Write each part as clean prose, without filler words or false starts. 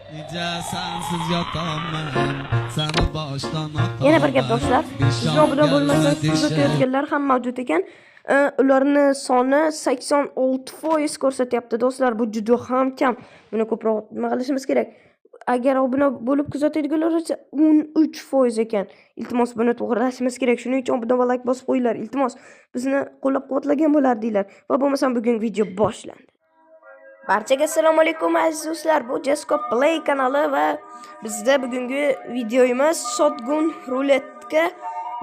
Yana bir gap do'stlar, bizni obuna bo'lmasangiz kuzatayotganlar ham mavjud ekan. Ularni soni 86% ko'rsatyapti do'stlar. Bu juda ham kam. Buni ko'proq nima qilishimiz kerak? Agar obuna bo'lib kuzatadiganlar esa 13% ekan. Iltimos, buni to'g'rilashimiz kerak. Shuning uchun obuna va like bosib qo'yinglar. Iltimos, bizni qo'llab-quvvatlagan bo'lardinglar. Va bo'lmasam bugungi video boshlandi. Barchaga assalomu alaykum aziz do'stlar. Bu Jesko Play kanali va bizda bugungi videomiz shotgun ruletka.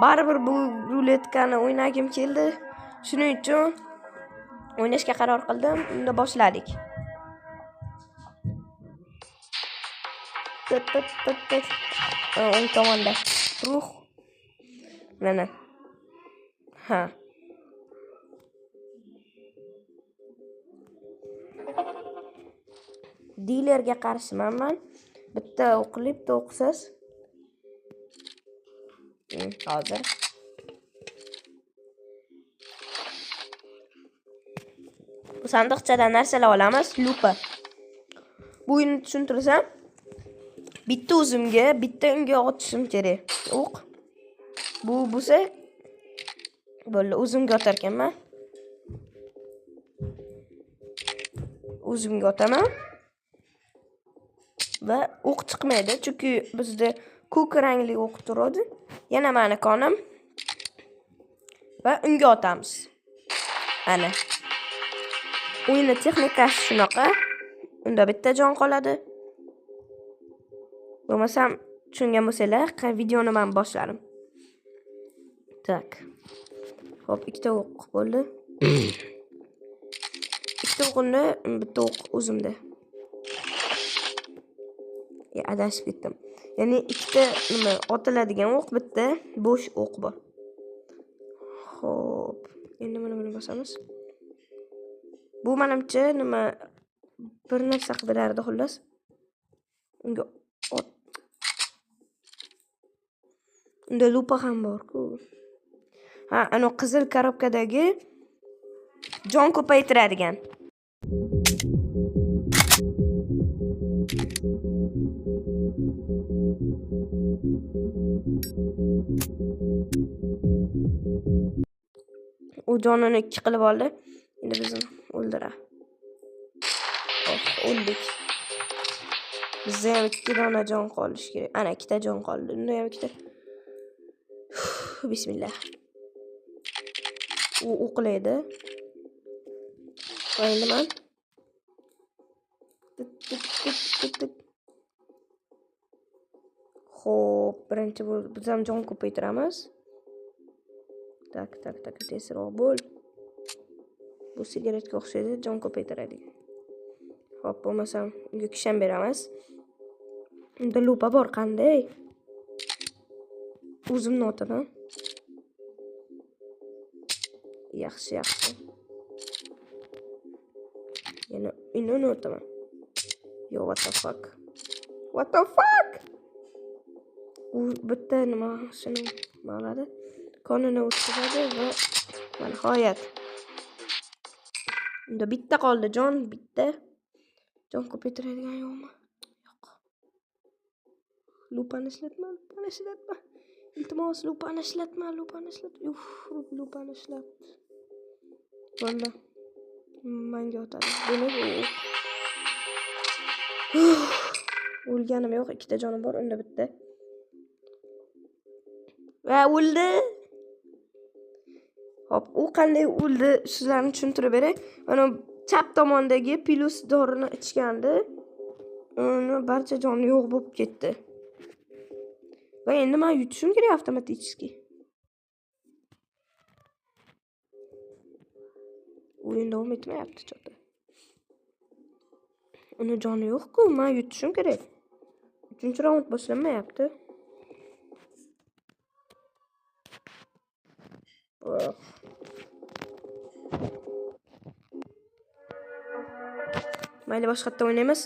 Baribir bu ruletkani o'ynagim keldi. Shuning uchun o'ynashga qaror qildim. Unda boshladik. Tıt tıt tıt tıt. O'ng tomonda ruh. Mana. Ha. Dilerga qarshiman man. Bitta o'qili, bitta o'qisiz. Hozir. Bu sandiqchadan narsalar olamiz. Lupa. Bu o'yinni tushuntirsam, bitta o'zimga, bitta unga otishim kerak. O'q. Bu bo'lsa bo'ldi, o'zimga otar ekanman. O'zimga otaman. Va o'q chiqmaydi, chunki bizda ko'k rangli o'q turadi. Yana meni konim. Va unga otamiz. Ana. O'yinni texnikasi shunaqa. Unda bitta jon qoladi. Bo'lmasam tushungan bo'lsanglar, videoni men boshlarim. Tak. Xo'p, ikkita o'q bo'ldi. Ikkita o'qimda, bitta o'q o'zimda. Adashib ketdim. Ya'ni ikkita nima otiladigan o'q, bitta bo'sh o'q bor. Xo'p, endi mana buni bosamiz. Bu menimcha nima bir narsa qilib berardi xullas. Unga ot. Unda lupa ham bor-ku. Ha, ana qizil korobkadagi jon ko'paytiradigan. U jonini 2 qilib oldi. Endi bizni o'ldiradi. Oh, o'ldik. Bizda ham 2 dona jon qolishi kerak. Ana ikkita jon qoldi. Unda ham ikkita. Bismillah. U o'qlaydi. Va endi men tik tik tik tik. Xo'p, birinchi biz ham jon ko'paytiramiz. Tak, tak, tak, tezroq bo'l. Bu sigaretga o'xshaydi, jon ko'paytiradi. Xo'p, bo'lmasam unga kishan beramiz. Unda lupa bor, qanday? O'zimni otaman. Yaxshi, yaxshi. Yana uni otaman. Yo, what the fuck? What the fuck? U bitta nima shuni nima qiladi? Konini o'tkazadi va nihoyat. Unda bitta qoldi jon, bitta. Jon ko'paytiradigan yo'qmi? Yo'q. Lupani ishlatma, lupani ishlatma. Iltimos, lupani ishlatma, lupani ishlat. Uf, lupani ishlat. Bo'ldi. Menga otadi. Demak, u o'lganim yo'q, ikkita jonim bor, unda bitta. Va o'ldi. Hop, u qanday o'ldi sizlarni tushuntirib beray. Mana chap tomondagi plus dorini ichgandi. Uni barcha joni yo'q bo'lib ketdi. Va endi men yutishim kerak avtomatik. O'yin davom etmayapti chota. Uni joni yo'q-ku, men yutishim kerak. 3-raund boshlanmayapti. Mayli, boshqatdan o'ynaymiz.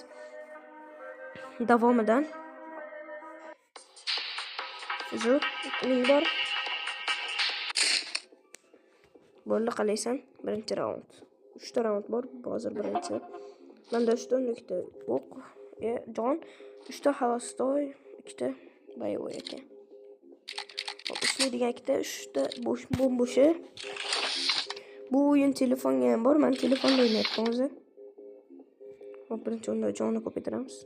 Davomidan. Zo'r, uning bor. Bo'ldi, qalaysan? Birinchi raund. 3 ta raund bor, hozir birinchi. Menda 3 ta, unda 2 ta o'q. Jon, 3ta холостой, 2ta боевой ekan. Hop, ishlaydigan ikkita, 3ta bo'sh bo'm-bo'shi. Bu o'yin telefonga ham bor. Men telefonda o'ynayapman o'zi. Hop, birinchi o'rinda jonni ko'paytiramiz.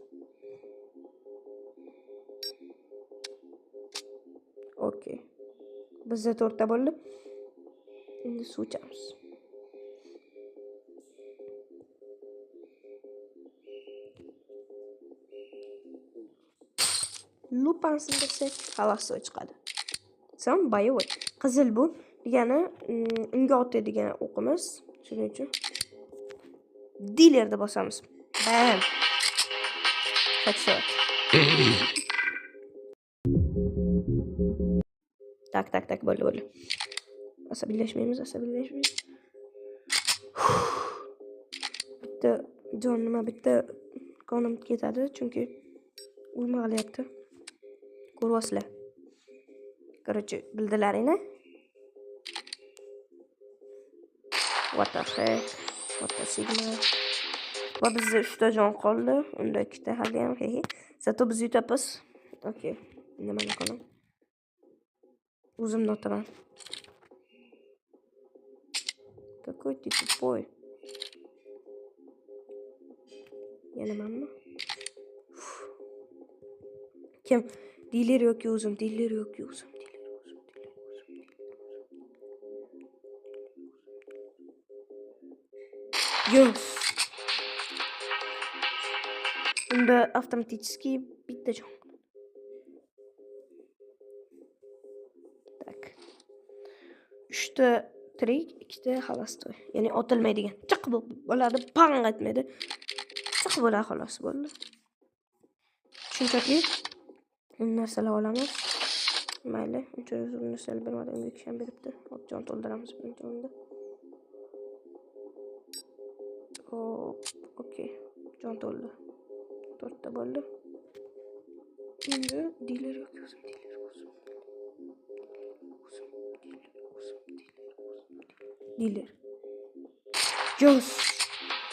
Okey. Bizda 4 ta bo'ldi. Endi suv ichamiz. Lupani sindirsak, холостой chiqadi. Sam боевой. Qizil bu degani unga otadigan o'qimiz. Shuning uchun dilerni bosamiz. Bam. Headshot. Tak, tak, tak, bo'ldi, bo'ldi. Asabiylashmaymiz, asabiylashmaymiz. Bitta jon nima, bitta qonim ketadi, chunki urma qilyapti. Ko'ryapsizlar. Короче, bildilaringni. What the heck? What the sigma? Va bizda 3 ta jon qoldi. Unda 2 ta hali ham, he he. Зато biz yutamiz. Okey. Nimani qilaman? O'zimni otaman. Какой ты тупой. Yana manmi? Kim? Diler yoki o'zim, diler yoki o'zim, diler o'zim, diler o'zim, diler o'zim. Yes. Unda avtomatически bitta jon. Tak. 3 ta tirik, 2 ta холостой. Ya'ni otilmaydigan. Chiq bo'ladi, pang etmaydi. Chiq bo'ladi, xolos bo'ldi. Shunchaki narsalar olamiz. Mayli, uncha zo'r narsalar bermadi, unga kishi ham beribdi. Hop, jon to'ldiramiz birinchi o'rinda. Hop, okey. Jon to'ldi. 4 ta bo'ldi. Endi diler yoki o'zim, diler o'zim. O'zim, diler, o'zim, diler, o'zim, diler. Yes.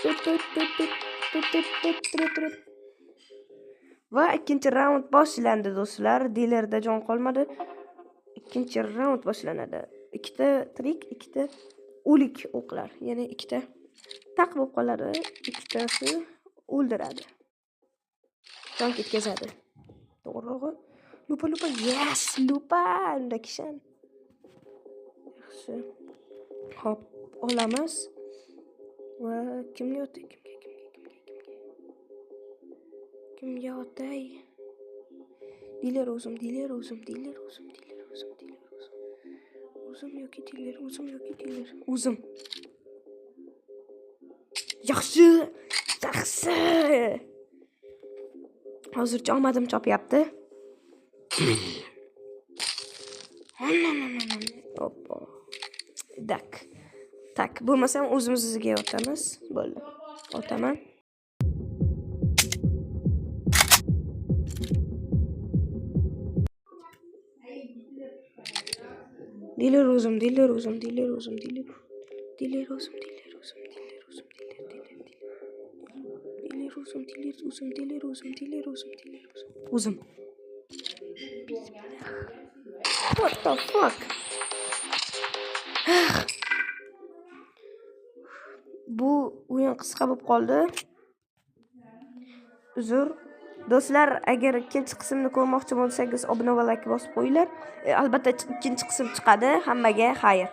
Tut, tut, tut, tut, tut, tut, tut, tut, tut. Va ikkinchi raund boshlandi do'stlar. Dilerda jon qolmadi. Ikkinchi raund boshlanadi. 2ta tirik, 2ta o'lik o'qlar. Ya'ni 2ta taq bo'lib qoladi, ikkitasi o'ldiradi. Jon ketkazadi. To'g'rirog'i. Lupa, lupa, yes, lupa, unda kishan. Yaxshi. Hop, olamiz. Va kimga otay? Kimga, kimga, kimga, kimga? Kimga otay? Diler o'zim, diler o'zim, diler o'zim, diler o'zim, diler o'zim. O'zim yoki diler, o'zim yoki diler. O'zim. Yaxshi! Yaxshi! Hozircha omadim chopyapti. Oppa. Dak. Tak, bo'lmasam o'zimizga otamiz. Bo'ldi. Otaman. Diler o'zim, diler o'zim, diler o'zim, diler. Diler o'zim, diler o'zim, diler o'zim, diler, diler, diler. Diler o'zim, diler o'zim, diler o'zim, diler o'zim, diler o'zim. O'zim. What the fuck? Bu o'yin qisqa bo'lib qoldi. Uzr. Do'stlar, agar ikkinchi qismni ko'rmoqchi bo'lsangiz, obuna va like bosib qo'yinglar. Albatta ikkinchi qism chiqadi. Hammaga xayr.